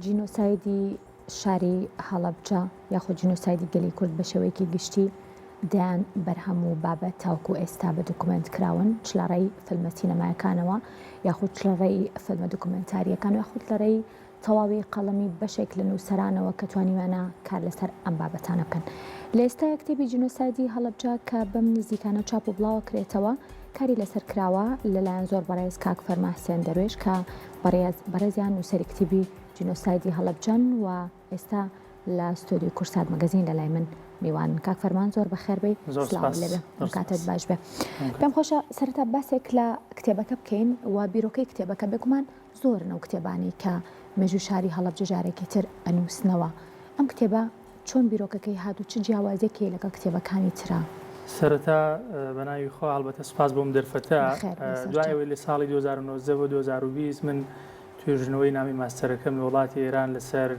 جینۆسایدی شاری هەڵەبجە یاخود جینۆسایدی گەلی کورد بە شێوەیەکی گشتی دەیان بەرهەم و بابەت تاوەکو ئێستا بە دوکومێنت کراون چ لە ڕێی فیلمە سینەمایەکانەوە یاخود چ لە ڕێی فیلمە دوکومێنتارییەکان یاخود لە ڕێی تەواوی قەڵەمی بەشێک لە نووسەرانەوە کە توانیویانە کار لەسەر ئەم بابەتانە بکەن. لە ئێستایا کتێبی جینۆسایدی هەڵەبجە کە بەم نزیکانە چاپ و بڵاوەکرێتەوە کاری لەسەر کراوە لەلایەن زۆر بەڕێز کاک فەرمان حسێن دەروێش کە بەڕێز بەڕێزیان نووسەری کتیبی جینۆسایدی هەڵەبجەن و ئێستا لە ستۆدیۆی کورسات مەگەزین لە لای من میوانن. کاک فەرمان زۆر بەخێر بێی زۆر سڵاوت سپاس لێبێ زۆر کاتت سپاس باش بێ. پێم خۆشە سەرەتا باسێک لە کتێبەکە بکەین و بیرۆکەی کتێبەکە بێگومان زۆرن ئەو کتێبانەی کە مێژووی شاری هەڵەبجە جارێکی تر ئەنووسنەوە. ئەم کتێبە چۆن بیرۆکەکەی هات و چ جیاوازیەک هەیە لەگەڵ کتێبەکانی ترا؟ سەرەتا بە ناوی خوا هەڵبەتە سوپاس بۆ ئەم دەرفەتە. بەخێر بێی دوای سەرچاو. ئەوەی لە ساڵی 2019 بۆ 2020 من توێژینەوەی نامەی ماستەرەکەم لە وڵاتی ئێران لەسەر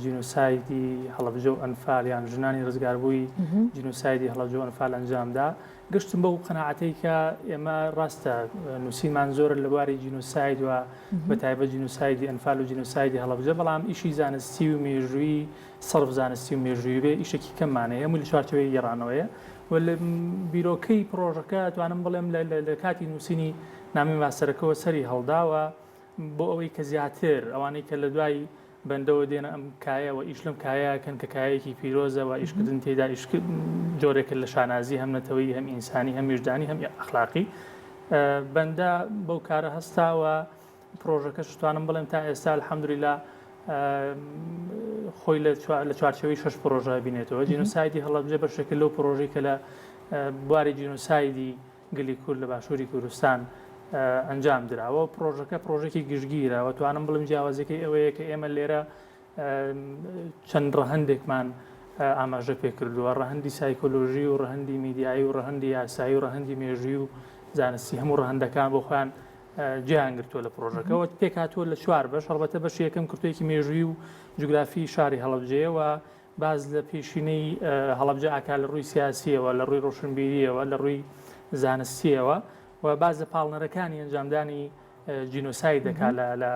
جینۆسایدی هەڵەبجە و ئەنفال یان ژنانی ڕزگاربووی جینۆسایدی هەڵەبجە و ئەنفال ئەنجامدا، گەشتم بەو قەناعەتەی کە ئێمە ڕاستە نووسینمان زۆرە لە بواری جینۆساید و بە تایبەت جینۆسایدی ئەنفال و جینۆسایدی هەڵەبجە، بەڵام ئیشی زانستی و مێژوویی سەرف زانستی و مێژوویی بێ ئیشێکی کەممان هەیە، هەمووی لە چوارچێوەی گێڕانەوەیە و لە بیرۆکەی پڕۆژەکە توانم بڵێم لە کاتی نووسینی نامەی ماستەرەکەوە سەری هەڵداوە بۆ ئەوەی کە زیاتر ئەوانەی کە لە دوای بەندەوە دێنە ئەم کایە و ئیش لەم کایە کەن کە کایەکی پیرۆزە و ئیشکردن تێدا ئیش جۆرێکە لە شانازی هەم نەتەوەیی هەم ئینسانی هەم ویژدانی هەم ئەخلاقی بەندە بەو کارە هەستاوە پرۆژەکەش توانم بڵێم تا ئێستا الحمدلله خۆی لە چوارچەوەی شەش پرۆژە بینێتەوە جینۆسایدی هەڵەبجە بەشێکە لەو پرۆژەی کە لە بواری جینۆسایدی گەلی کورد لە باشووری کوردستان ئەنجام دراوە و پڕۆژەکە پڕۆژێکی گشتگیرە و توانم بڵێم جیاوازیەکەی ئەوەیە کە ئێمە لێرە چەند ڕەهەندێکمان ئاماژە پێ کردووە ڕەهەندی سایکۆلۆژی و ڕەهەندی میدیایی و ڕەهەندی یاسایی و ڕەهەندی مێژووی و زانستی هەموو ڕەهەندەکان بۆ خۆیان جیان گرتووە لە پرۆژەکەەوە پێکهاتووە لە چوار بەش هەڵبەتە بەش یەکەم کورتێکی مێژووی و جوگرافی شاری هەڵەبجەیە و باس لە پێشینەی هەڵەبجە ئاکا لە ڕووی سیاسییەوە، لە ڕووی ڕۆشنبیرییەوە، لە ڕووی زانستییەوە و باس لە پاڵنەرەکانی ئەنجامدانی جینۆساید دەکات لە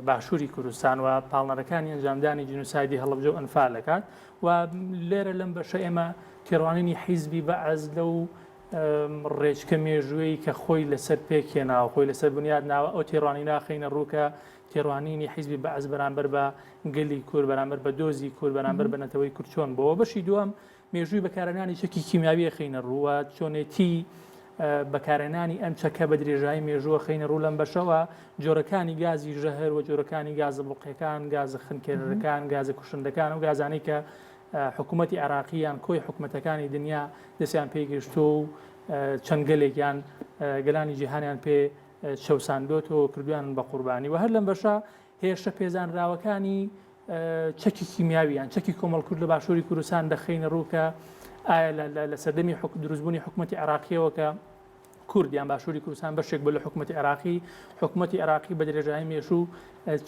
باشووری کوردستان و پاڵنەرەکانی ئەنجامدانی جینۆسایدی هەڵەبجە و ئەنفال دەکات و لێرە لەم بەشە ئێمە تێڕوانینی حیزبی بەعس لەو ڕێچکە مێژوویی کە خۆی لەسەر پێکهێناوە خۆی لەسەر بنیاد ناوە ئەو تێڕوانینە خەینە ڕوو کە تێڕوانینی حیزبی بەعس بەرامبەر بە گەلی کورد، بەرامبەر بە دۆزی کورد، بەرامبەر بە نەتەوەی کورد چۆن بووە. بەشی دووەم مێژووی بەکارهێنانی چەکی کیمیاوی ئەخەینە ڕوو و چۆنێتی بەکارهێنانی ئەم چەکە بە درێژایی مێژوو ئەخەینە ڕوو لەم بەشەوە جۆرەکانی گازی ژەهر و جۆرەکانی گازە بڵقیەکان، گازە خنکێنەرەکان، گازە کوشندەکان و گازانەی کە حکوومەتی عێراقی یان کۆی حکوومەتەکانی دنیا دەستیان پێگەیشتووە و چەند گەلێک یان گەلانی جیهانیان پێ چەوساندۆتەوە و کردویانن بە قوربانی و هەر لەم بەشە هێرشە پێزانراوەکانی چەکی کیمیاوی یان چەکی کۆمەڵکورد لە باشووری کوردستان دەخەینە ڕوو کە ئایا لە سەردەمی دروستبوونی حکوومەتی عێراقیەوە کە کورد یان باشووری کوردستان بەشێک بوو لە حکوومەتی عێراقی حکوومەتی عێراقی بە درێژایی مێژوو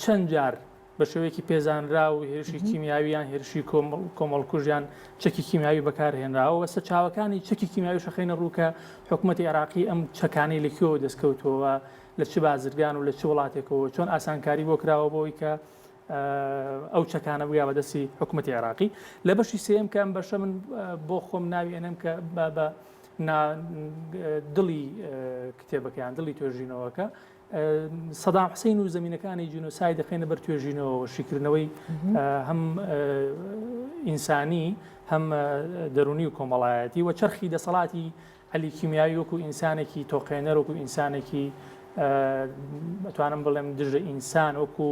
چەند جار بە شێوەیەکی پێزانراو هێرشی کیمیاوی یان هێرشی کۆمەڵکوژ یان چەکی کیمیاوی بەکارهێنراوە و سەرچاوەکانی چەکی کیمیاویش ئەخەینە ڕوو کە حکوومەتی عێراقی ئەم چەکانەی لە کوێوە دەستکەوتووە لە چ بازرگان و لە چ وڵاتێکەوە چۆن ئاسانکاری بۆ کراوە بۆی کە ئەو چەکانە بگا بە دەستی حکوومەتی عێراقی لە بەشی سێم کە ئەم بەشە من بۆ خۆم ناوی ئەنێم کە بە دڵی کتێبەکەیان دڵی توێژینەوەکە سەدام حسین و زمینەکانی جینۆساید دەخەینە بەر توێژینەوە و شیکردنەوەی هەم ئینسانی هەم دەرونی و کۆمەڵایەتی و چەرخی دەسەڵاتی عەلی کیمیاوی وەکو ئینسانێکی تۆقێنەر وەکو ئینسانێکی ئەتوانم بڵێم دژە ئینسان وەکو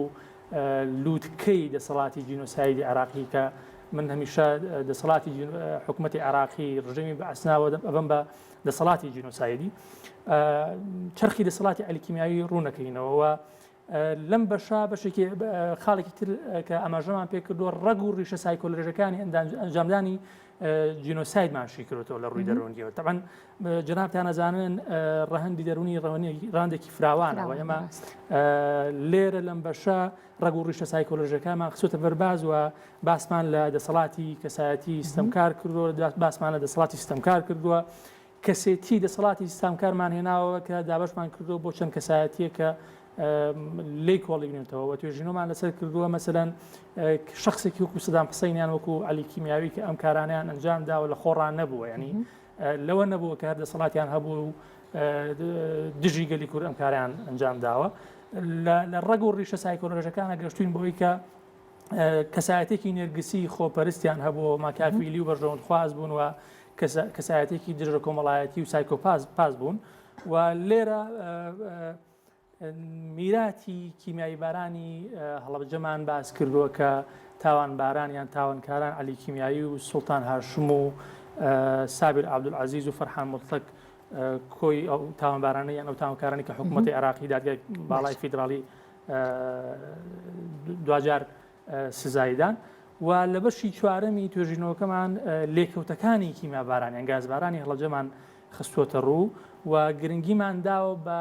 لووتکەی دەسەڵاتی جینۆسایدی عراقی کە من هەمیشە دەسەڵاتی حکوومەتی عراقی ڕژێمی بەعسناوە ئەبم بە دەسەڵاتی جینۆسایدی چەرخی دەسەڵاتی عەلی کیمیاوی ڕوونەکەینەوە و لەم بەشە بەشێکی خاڵێکی تر کە ئاماژەمان پێکردووە ڕەگ و ڕیشە سایکۆلۆژەکانی ئەنجامدانی جینۆسایدمان شی کردوەوە لە ڕووی دەروونیەوە تەبعەن جەنابتان ئەزانن ڕەهەندی دەروونی ڕەهەندێکی فراوانەوە ئێمە لێرە لەم بەشە ڕەگ و ڕیشە سایکۆلۆژەکانمان خستۆتە بەرباز و باسمان لە دەسەڵاتی کەسایەتی ستەمکار کردووە باسمان لە دەسەڵاتی ستەمکار کردووە کەسێتی دەسەڵاتی ستەمکارمان هێناوە کە دابەشمان کردووە بۆ چەند کەسایەتیە کە. لێی کۆڵیبنێتەوە و توێژینەوەمان لەسەر کردووە مەسەلەن شخصێکی وەکو سەدام حسەینیان وەکو عەلی کیمیاوی کە ئەم کارانیان ئەنجام داوە لە خۆڕان نەبووە ینی لەوە نەبووە کە هەر دەسەڵاتیان هەبوو و دژی گەلی کورد ئەم کاریان ئەنجام داوە لە ڕەگ و ڕیشە سایکۆلۆژەکانە گەشتوین بۆی کە کەسایەتێکی نێرگسی خۆپەرستیان هەبوو ماکافیلی و بەرژەوەندخواز بوون و کەسایەتێکی دژە کۆمەڵایەتی و سایکۆپاز پاس بوون و لێرە میراتی کیمیاییبارانی هەڵەبجەمان باس کردووە کە تاوانباران یان تاوانکاران عەلی کیمیایی و سوڵتان هاشم و سابیر عەبدولعەزیز و فەرحان موتڵەک کۆی ئەو تاوانبارانە یان ئەو تاوانکارانی کە حکوومەتی عێراقی دادگای باڵای فیدراڵی دواجار سزایدان و لە بەشی چوارەمی توێژینەوەکەمان لێکەوتەکانی کیمیاباران یان گازبارانی هەڵەبجەمان خستووەتە ڕوو و گرنگیمان داوە بە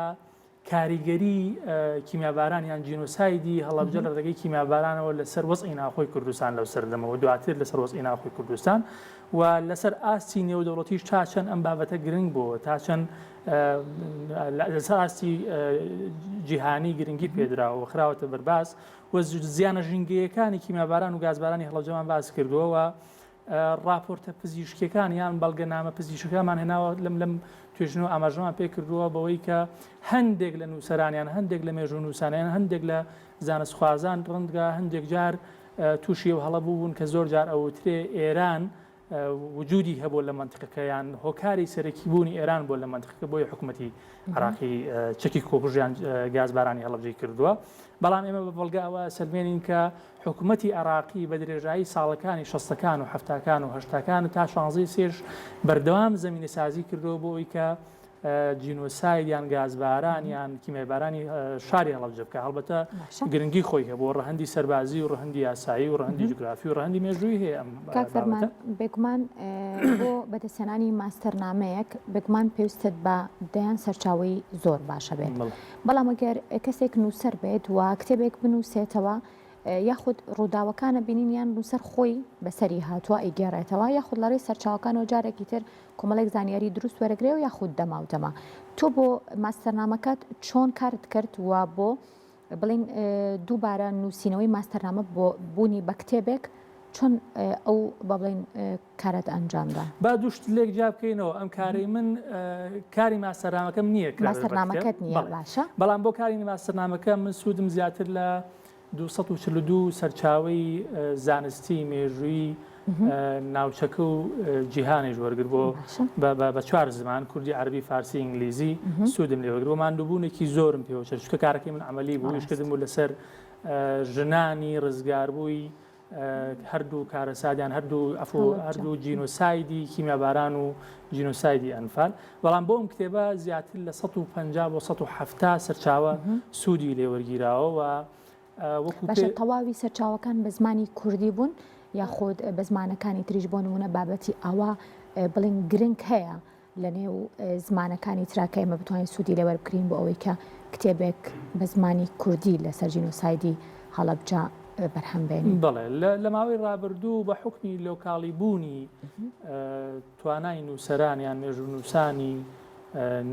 کاریگەری کیمیاباران یان جینۆسایدی هەڵەبجە لە ڕێگەی کیمیابارانەوە لەسەر وەزعی ناوخۆی کوردستان لەو سەردەمەوە دواتر لەسەر وەزعی ناوخۆی کوردستان و لەسەر ئاستی نێودەوڵەتیش تا چەند ئەم بابەتە گرنگ بووە تا چەند لەسەر ئاستی جیهانی گرنگی پێدراوە و خراوەتە بەرباس و زیانە ژینگەیەکانی کیمیاباران و گازبارانی هەڵەبجەمان باس کردووە و ڕاپۆرتە پزیشکیەکان یان بەڵگەنامە پزیشکەکانمان هێناوە لەم لەم توێژینەوە ئاماژەمان پێ کردووە بەوەی کە هەندێک لە نووسەران یان هەندێک لە مێژوونووسان یان هەندێک لە زانستخوازان ڕەنگە هەندێک جار تووشی ئەو هەڵە بووبوون کە زۆر جار ئەوترێ ئێران وجودی هەبوو لە مەنتیقەکە یان هۆکاری سەرەکی بوونی ئێران بووە لە مەنتیقەکە بۆیە حکوومەتی عراقی چەکی کۆکوژیان گازبارانی هەڵەبجەی کردووە بەڵام ئێمە بە بەڵگە ئەوە سەلمێنین کە حکومەتی عێراقی بە درێژایی ساڵەکانی شەستەکان و حەفتاکان و هەشتاکان و تا شانزەی سێش بەردەوام زەمینەسازی کردووە بۆ ئەوەی کە جینۆساید یان گازباران یان کیمیایبارانی شاری هەڵەبجە بکە هەڵبەتە گرنگی خۆی هەبوو ڕەهەندی سەربازی و ڕەهەندی یاسایی و ڕەهەندی جوگرافی و ڕەهەندی مێژووی هەیە ئەم کاک فەرمان بێگومان بۆ بەدەستهێنانی ماستەرنامەیەک بێگومان پێویستت بە دەیان سەرچاوەی زۆر باشە بێت بەڵام ئەگەر کەسێک نووسەر بێت و کتێبێک بنووسێتەوە یاخود ڕووداوەکانە بینین یان نووسەر خۆی بەسەری هاتووە ئەیگێڕێتەوە یاخود لە ڕێی سەرچاوەکانەوە جارێکی تر کۆمەڵێک زانیاری دروست وەرەگرێ و یاخود دەما و دەما تۆ بۆ ماستەرنامەکەت چۆن کارت کرد و بۆ بڵین دووبارە نووسینەوەی ماستەرنامە بۆ بوونی بە کتێبێک چۆن ئەو با بڵین کارەت ئەنجامدا؟ با دوو شت لێک جیا بکەینەوە ئەم کارەی من کاری ماستەرنامەکەم نییە ماستەرنامەکەت نییە باشە بەڵام بۆ کاری ماستەرنامەکە من سوودم زیاتر لە 242 سەرچاوەی زانستی مێژووی ناوچەکە و جیهانیش وەرگر بۆ بە چوار زمان کوردی عربی فارسی ئینگلیزی سوودم لێ وەرگر بۆ ماندووبوونێکی زۆرم پێوە چونکە کارەکەی من عملی بوو ئیشکردن بوو لەسەر ژنانی ڕزگاربووی هەردوو کارەسات یان هەردوو عەفو هەردوو جینۆسایدی کیمیاباران و جینۆسایدی ئەنفال بەڵام بۆ ئەم کتێبە زیاتر لە 150 بۆ 170 سەرچاوە سوودی لێوەرگیراوە و وەکو باشە تەواوی سەرچاوەکان بە زمانی کوردی بوون یاخود بە زمانەکانی تریش بۆ نمونە بابەتی ئاوا بڵین گرنگ هەیە لە نێو زمانەکانی ترا کە ئێمە بتوانین سوودی لێ وەربگرین بۆ ئەوەی کە کتێبێک بە زمانی کوردی لەسەر جینۆسایدی هەڵەبجە بەرهەم بێنین. بەڵێ، لە ماوەی ڕابردوو بە حوکمی لۆکاڵی بوونی توانای نووسەران یان مێژوونووسانی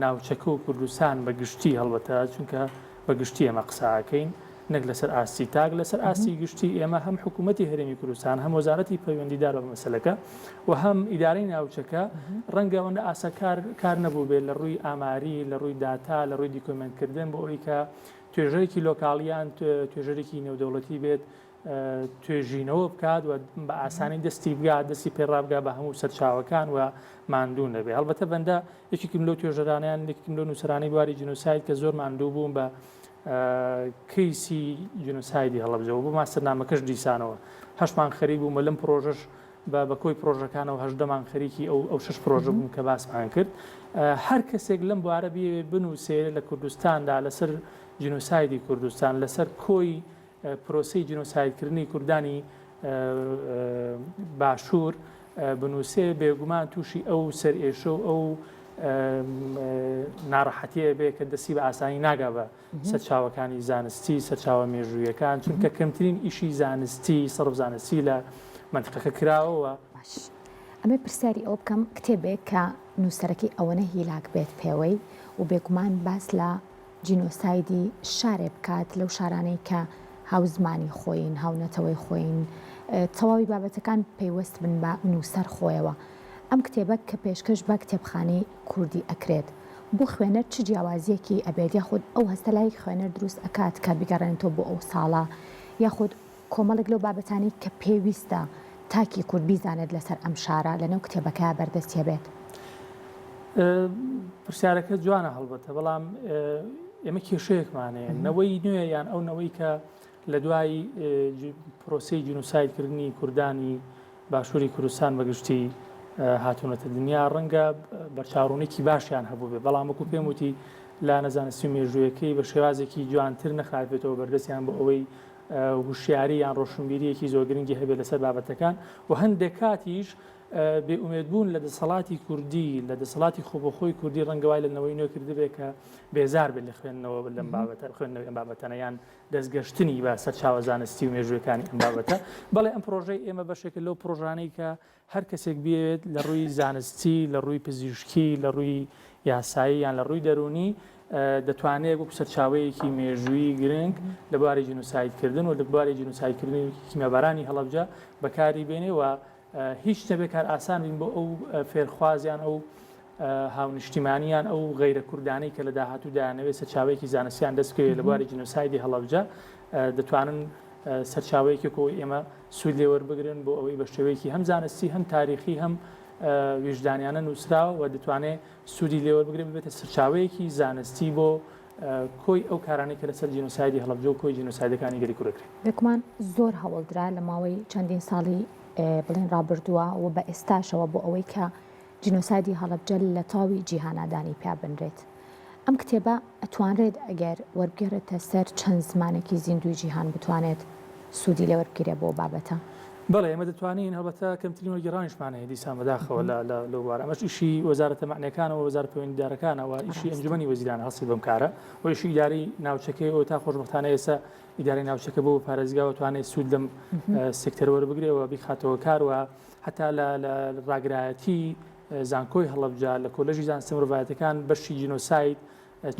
ناوچەکە و کوردستان بە گشتی هەڵبەتە چونکە بە گشتی ئێمە قسە ئەکەین نەک لەسەر ئاستی تاک، لەسەر ئاستی گشتی ئێمە هەم حکوومەتی هەرێمی کوردستان، هەم وەزارەتی پەیوەندیدار بە مەسەلەکە و هەم ئیدارەی ناوچەکە ڕەنگە ئەوەندە ئاسا کار کار نەبووبێت لە ڕووی ئاماری، لە ڕووی داتا، لە ڕووی دیکۆمێنتکردن بۆ ئەوەی کە توێژەرێکی لۆکاڵی یان توێژەرێکی نێودەوڵەتی بێت توێژینەوە بکات و بە ئاسانی دەستی بگات دەستی پێ ڕابگا بە هەموو سەرچاوەکان و ماندوو نەبێ هەڵبەتە بەندە یەکێکم لەو توێژەرانیان یەکێکم لەو نووسەرانی بواری جینۆساید کە زۆر ماندوو بووم بە کەیسی جینۆسایدی هەڵەبجەوە بۆ ماستەرنامەکەش دیسانەوە هەشت مانگ خەریک بووم و لەم پرۆژەش بە بە کۆی پرۆژەکانەوە 18 مانگ خەریکی ئەو ئەو شەش پرۆژە بووم کە باسمان کرد هەر کەسێک لەم بوارە بیەوێت بنووسێ لە کوردستاندا لەسەر جینۆسایدی کوردستان لەسەر کۆی پرۆسەی جینۆسایدکردنی کوردانی باشوور بنووسێ بێگومان تووشی ئەو سەرئێشە و ئەو ناڕەحەتیە بێ کە دەستی بە ئاسانی ناگا بە سەرچاوەکانی زانستی سەرچاوە مێژوویەکان چونکە کەمترین ئیشی زانستی سەرف زانستی لە مەنتیقەکە کراوە. باش ئەمێ پرسیاری ئەوە بکەم کتێبێک کە نووسەرەکەی ئەوەنە هیلاک بێت پێوەی و بێگومان باس لە. جینۆسایدی شارێ بکات لەو شارانەی کە هاوزمانی خۆین، هاونەتەوەی خۆین، تەواوی بابەتەکان پەیوەست بن بە نووسەر خۆیەوە. ئەم کتێبە کە پێشکەش بە کتێبخانەی کوردی ئەکرێت بۆ خوێنەر چ جیاوازییەکی ئەبێت یاخود ئەو هەستە لای خوێنەر دروست ئەکات کە بیگەڕێنێتەوە بۆ ئەو ساڵە یاخود کۆمەڵێک لەو بابەتانەی کە پێویستە تاکی کورد بیزانێت لەسەر ئەم شارە لەنێو کتێبەکەیا بەردەستی هەبێت؟ پرسیارەکە جوانە هەڵبەتە بەڵام ئێمە کێشەیەکمان هەیە نەوەی نوێ یان ئەو نەوەی کە لە دوای پرۆسەی جینۆسایدکردنی کوردانی باشووری کوردستان بەگشتی هاتوونەتە دنیا ڕەنگە بەرچاوڕوونێکی باشیان هەبوو بێ بەڵام وەکو پێم وتی لا نەزانستی و مێژوویەکەی بە شێوازێکی جوانتر نەخرابێتەوە بەردەستیان بۆ ئەوەی هوشیاری یان ڕۆشنبیریەکی زۆر گرنگی هەبێت لەسەر بابەتەکان و هەندێک کاتیش بێ ئومێدبوون لە دەسەڵاتی کوردی لە دەسەڵاتی خۆبەخۆی کوردی ڕەنگە وای لە نەوەی نوێ کردبێ کە بێزار بێت لە خوێندنەوە لەم بابەتە خوێندنەوەی ئەم بابەتانە یان دەستگەشتنی بە سەرچاوە زانستی و مێژوویەکانی ئەم بابەتە. بەڵێ ئەم پڕۆژەی ئێمە بەشێکە لەو پڕۆژانەی کە هەر کەسێک بیەوێت لە ڕووی زانستی، لە ڕووی پزیشکی، لە ڕووی یاسایی یان لە ڕووی دەروونی دەتوانێت وەکو سەرچاوەیەکی مێژوویی گرنگ لە بواری جینۆسایدکردن و لە بواری جینۆسایدکردنی کیمیابارانی هەڵەبجە بەکاری بێنێ و هیچ نەبێ کار ئاسان بین بۆ ئەو فێرخواز یان ئەو هاونیشتیمانی یان ئەو غەیرە کوردانەی کە لە داهاتوو دەیانەوێت سەرچاوەیەکی زانستیان دەست بکەوێت لە بواری جینۆسایدی هەڵەبجە دەتوانن سەرچاوەیەکی کۆی ئێمە سوود لێ وەربگرن بۆ ئەوەی بە شێوەیەکی هەم زانستی هەم تاریخی هەم ویژدانیانە نووسراوە و دەتوانێت سوودی لێ وەربگرێت ببێتە سەرچاوەیەکی زانستی بۆ کۆی ئەو کارانەی کە لەسەر جینۆسایدی هەڵەبجە و کۆی جینۆسایدەکانی گەلی کورد ئەکرێ. بێگومان زۆر هەوڵدرا لە ماوەی چەندین ساڵی بڵێن ڕابردووە و بە ئێستاشەوە بۆ ئەوەی کە جینۆسایدی هەڵەبجە لە تەواوی جیهانا دانی پیا بنرێت. ئەم کتێبە ئەتوانرێت ئەگەر وەربگێڕێتە سەر چەند زمانێکی زیندووی جیهان بتوانێت سوودی لێ وەربگیرێ بۆ بابەتە؟ بەڵێ ئێمە دەتوانین، هەڵبەتە کەمترین وەرگێڕانیشمان هەیە دیسان بەداخەوە لە لە لەو بوارە، ئەمەش ئیشی وەزارەتە مەعنیەکانە و وەزارەت پەیوەندیدارەکانە و ئیشی ئەنجومەنی وەزیرانە هەڵسێت بەم کارە و ئیشی ئیدارەی ناوچەکەیە و تا خۆشبەختانە ئێستا ئیدارەی ناوچەکە بۆ پارێزگا و توانێت سوود لەم سێکتەرە وەربگرێ و بیخاتەوە کار و هەتا لە لە ڕاگرایەتی زانکۆی هەڵەبجە لە کۆلێژی زانستە مرۆڤایەتەکان بەشی جینۆساید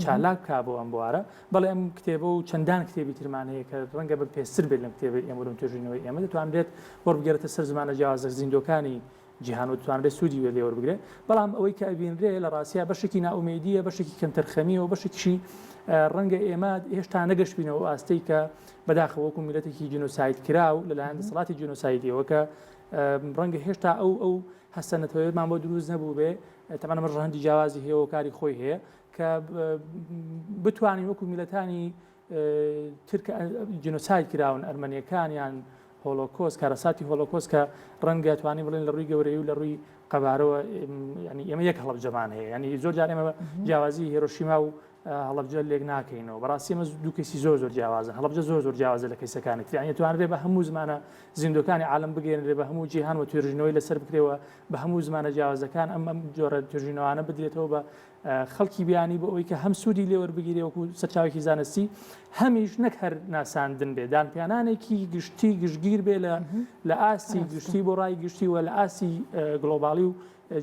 چالاک بکا بۆ ئەم بوارە. بەڵێ ئەم کتێبە و چەندان کتێبی ترمان هەیە کە ڕەنگە بە پێستر بێت لەم کتێبەی ئێمە و لەم توێژینەوەی ئێمە، دەتوانرێت وەربگێڕێتە سەر زمانە جیاوازە زیندووەکانی جیهان و دەتوانرێت سوودی لێ وەربگرێت. بەڵام ئەوەی کە ئەبینرێ لە ڕاستیا بەشێکی نائومێدییە، بەشێکی کەمتەرخەمییە و بەشێکیشی ڕەنگە ئێمە هێشتا نەگەشتبینەوە ئەو ئاستەی کە بەداخەوە وەکوو میللەتێکی جینۆسایدکراو لەلایەن دەسەڵاتی جینۆسایدییەوە کە ڕەنگە هێشتا ئەو ئەو هەستە نەتەوەیەمان بۆ دروست نەبووبێ، تەبعەن ئەمەش ڕەهەندی جیاوازی هەیە و هۆکاری خۆی هەیە کە بتوانین وەکو میلەتانی تر کە جینۆساید کراون ئەرمەنیەکان یان هۆلۆکۆست کارەساتی هۆلۆکۆست کە ڕەنگە توانین بڵێن لە ڕووی گەورەی و لە ڕووی قەبارەوە ینی ئێمە یەک هەڵەبجەمان هەیە ینی زۆر جار ئێمە جیاوازی هێرۆشیما و هەڵەبجە لێک ناکەینەوە بەڕاستی ئەمە دوو کەیسی زۆر زۆر جیاوازن هەڵەبجە زۆر زۆر جیاوازە لە کەیسەکانی تر یانی توانرێ بە هەموو زمانە زیندوەکانی عالم بگەێنرێ بە هەموو جیهان و توێژینەوەی لەسەر بکرێەوە بە هەموو زمانە جیاوازەکان ئەم ئەم جۆرە توێژینەوانە بدرێتەوە بە خەڵکی بیانی بۆ ئەوەی کە هەم سوودی لێوەربگیرێ وەکو سەرچاوێکی زانستی هەمیش نەک هەر ناساندن بێ دانپیانانێکی گشتی گشتگیر بێ لە لە ئاستی گشتی بۆ ڕای گشتی و لە ئاستی گلۆبالی و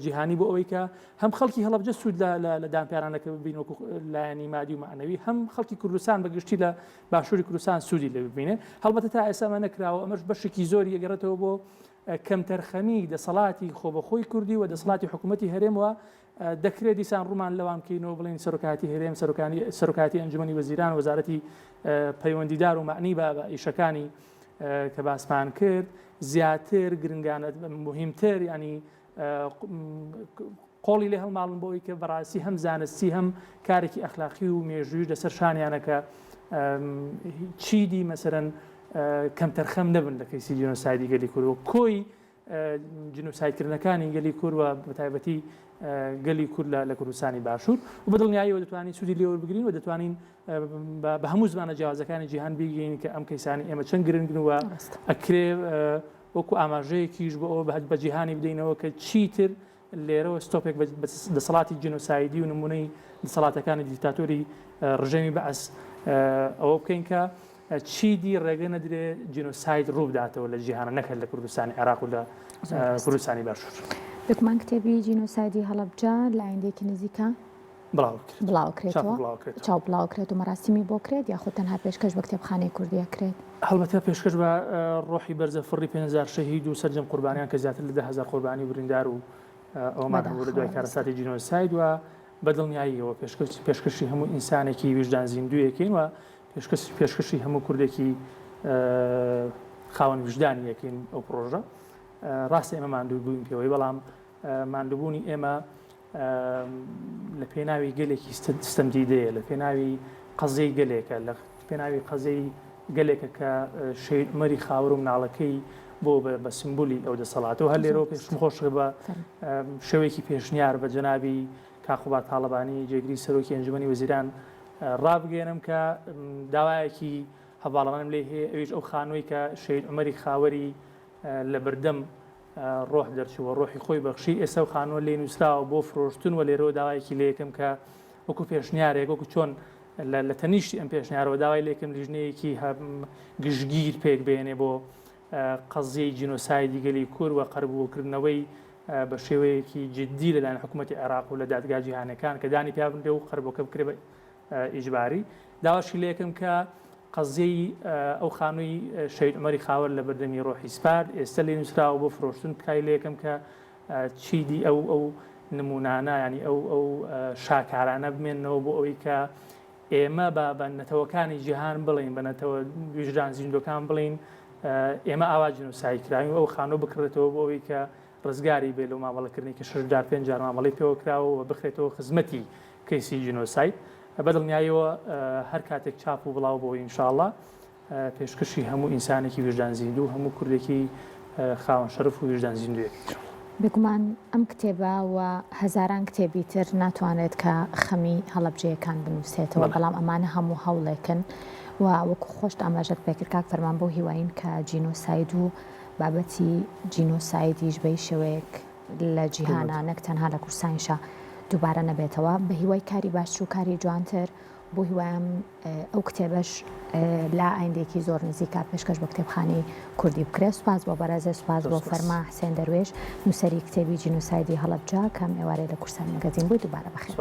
جیهانی بۆ ئەوەی کە هەم خەڵکی هەڵەبجە سوود لە دانپیانانەکە ببین وەکو لایەنی مادی و مەعنەوی هەم خەڵکی کوردستان بە گشتی لە باشووری کوردستان سوودی لێ ببینێ هەڵبەتە تا ئێستا ئەمە نەکراوە ئەمەش بەشێکی زۆری ئەگەڕێتەوە بۆ کەمتەرخەمی دەسەڵاتی خۆبەخۆی کوردی و دەسەڵاتی حکوومەتی هەرێم و دەکرێت دیسان ڕوومان لەوان بکەینەوە بڵێین سەرۆکایەتی هەرێم سەرۆکانی سەرۆکایەتی ئەنجومەنی وەزیران وەزارەتی پەیوەندیدار و مەعنی بە ئیشەکانی کە باسمان کرد زیاتر گرنگانە مهمتر ینی قۆڵی لێ هەڵماڵن بۆ ئەوی کە بەڕاستی هەم زانستی هەم کارێکی ئەخلاقی و مێژوویش لەسەر شانیانە کە چیدی مەسەرەن کەمتەرخەم نەبن لە کەیسی جینۆسایدی گەلی کورد و کۆی جینۆسایدکردنەکانی گەلی کورد و بەتایبەتی گەلی کورد لە کوردستانی باشوور و بە دڵنیاییەوە دەتوانین سوودی لێ وەربگرین و دەتوانین بە هەموو زمانە جیاوازەکانی جیهان بیگەین کە ئەم کەیسانی ئێمە چەند گرنگن و ئەکرێ وەکو ئاماژەیەکیش بۆ ئەوە بە جیهانی بدەینەوە کە چیتر لێرەوە ستۆپێک بە دەسەڵاتی جینۆسایدی و نمونەی دەسەڵاتەکانی دیکتاتۆری ڕژێمی بەعس ئەوە بکەین کە چیدی ڕێگە نەدرێ جینۆساید ڕووبداتەوە لە جیهانە نەک هەر لە کوردستانی عێراق و لە کوردستانی باشوور. بێگومان کتێبی جینۆسایدی هەڵەبجە لە ئایندەیەکی نزیکا. بڵاو بکرێت. بڵاو کرێتەوە؟ چاپ بڵاو کرێتەوە. چاپ بڵاو کرێت و مەراسیمی بۆ کرێت یاخود تەنها پێشکەش بە کتێبخانەی کوردی ئەکرێت؟ هەڵبەتە پێشکەش بە ڕۆحی بەرزە فڕی 5000 شەهید و سەرجەم قوربانیان کە زیاتر لە 10000 قوربانی و بریندار و ئەومان هەبوو لە دوای کارەساتی جینۆساید و بە دڵنیاییەوە پێشکەشی هەموو ئینسانێکی ویژدان زیندوویەکەین و پێشکەشی هەموو کوردێکی خاوەن ویژدانی یەکەین ئەو پرۆژە ڕاستە ئێمە ماندوو بووین پێوەی بەڵام ماندووبوونی ئێمە لە پێناوی گەلێکی ستەمدیدەیە، لە پێناوی قەزیەی گەلێکە، لە پێناوی قەزیەی گەلێکە کە شەهید عومەری خاوەر و مناڵەکەی بۆ بە سمبولی ئەو دەسەڵاتە و هەر لێرەوە پێشم خۆشە بە شێوەیەکی پێشنیار بە جەنابی کاک قوباد تاڵەبانی جێگری سەرۆکی ئەنجومەنی وەزیران ڕابگەیەنم کە داوایەکی هەڤاڵانم لێ هەیە ئەویش ئەو خانووی کە شەهید عومەری خاوەری لە بەردەم ڕۆح دەرچوو و ڕۆحی خۆی بەخشی، ئێستا ئەو خانووە لێی نووسراوە بۆ فرۆشتن و لێرەوە داوایەکی لێ یەکەم کە وەکو پێشنیارێک وەکو چۆن لە تەنیشتی ئەم پێشنیارەوە داوای لێکم لیژنەیەکی گشتگیر پێک بێنێ بۆ قەزیەی جینۆسایدی گەلی کورد و قەرەبووکردنەوەی بە شێوەیەکی جدی لەلایەن حکوومەتی عێراق و لە دادگا جیهانەکان کە دانی پیا بنرێ و قەرەبووەکە بکرێ بە ئیجباری. داواشی لێکم کە قەزیەی ئەو خانووی شەهید عومەری خاوەر لە بەردەمی ڕۆحی سپارد ئێستە لێ نووسراوە بۆ فرۆشتن تکای لێکم کە چیدی ئەو ئەو نمونانە ینی ئەو ئەو شاکارانە بمێنەوە بۆ ئەوەی کە ئێمە بە بە نەتەوەکانی جیهان بڵین بە نەتەوە ویژدان زیندۆکان بڵین ئێمە ئاوا جنوسای کراوین و ئەو خانوو بکڕێتەوە بۆ ئەوەی کە ڕزگاری بێ لەو مامەڵەکردنی کە شەش جار پێنج جار مامەڵەی پێوە کراوە و بخرێتەوە خزمەتی کەیسی جینۆساید. بە دڵنیاییەوە هەر کاتێک چاپ و بڵاو بۆوە ان شاء اللە پێشکەشی هەموو ئینسانێکی ویژدان زیندوو هەموو کوردێکی خاوەن شەرەف و ویژدان زیندوویەک. بێگومان ئەم کتێبە و هەزاران کتێبی تر ناتوانرێت کە خەمی هەڵەبجەیەکان بنووسێتەوە، بەڵام ئەمانە هەموو هەوڵێکن و وەکو خۆشت ئاماژەت پێکرد کاک فەرمان بەو هیواین کە جینۆساید و بابەتی جینۆسایدیش بە هیچ شێوەیەک لە جیهانا نەک تەنها لە کوردستانیشا دووبارە نەبێتەوە بە هیوای کاری باشتر و کاری جوانتر بۆ هیوایم ئەو کتێبەش لە ئایندێکی زۆر نزیکە پێشکەش بە کتێبخانەی کوردی بکرێت سوپاس بۆ بەڕێزێ سوپاس بۆ فەرما حسێن دەروێش نووسەری کتێبی جینۆسایدی هەڵەبجە کەم ئێوارەی لە کوردستان مەگەزین بووی دووبارە بەخێر.